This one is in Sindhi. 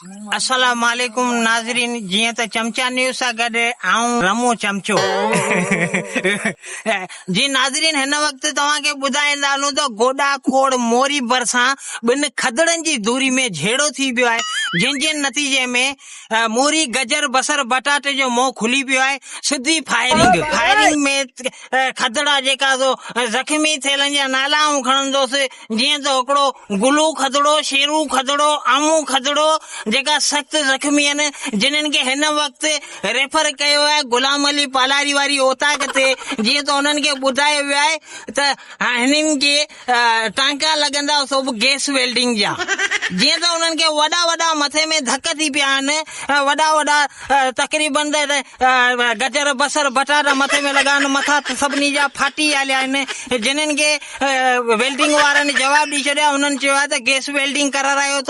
السلام عليڪم ناظرين جيئن ته چمچا نيوز سان گڏ آئون رمو چمچو جي ناظرين هن وقت توهان کي ٻڌائيندا هلون ته گوڏا کوڙ موري ڀرسان ٻن کدڙن جي دوري ۾ جهيڙو ٿي پيو آهي جنهن جي نتيجي ۾ موري گجر بصر بٽاٽي جو منهن کلي پيو آهي سڌي فائرنگ فائرنگ ۾ کدڙا جيڪا سو زخمي ٿيلن جا نالا آئون کڻندوس جيئن ته هڪڙو گلو کدڙو، شيرو کدڙو، آمو کدڙو جيڪا سخت زخمي آهن جنھن کي هن وقت ريفر ڪيو ويو آهي غلام علي پالاري واري اوطاق تي جيئن ته انهن کي ٻڌايو ويو آهي ته هنن کي ٽانڪا لڳندا سو به گيس ويلڊنگ جا جيئن ته انهن کي وڏا وڏا مٿي ۾ ڌڪ ٿي پيا آهن وڏا وڏا تقريبن گجر بصر بٽاٽا مٿي ۾ لڳا آهن مٿا سڀني جا ڦاٽي هليا آهن جنھن کي ويلڊنگ وارن جواب ڏئي ڇڏيو آهي انهن چيو آهي ته گيس ويلڊنگ ڪرارايو ته.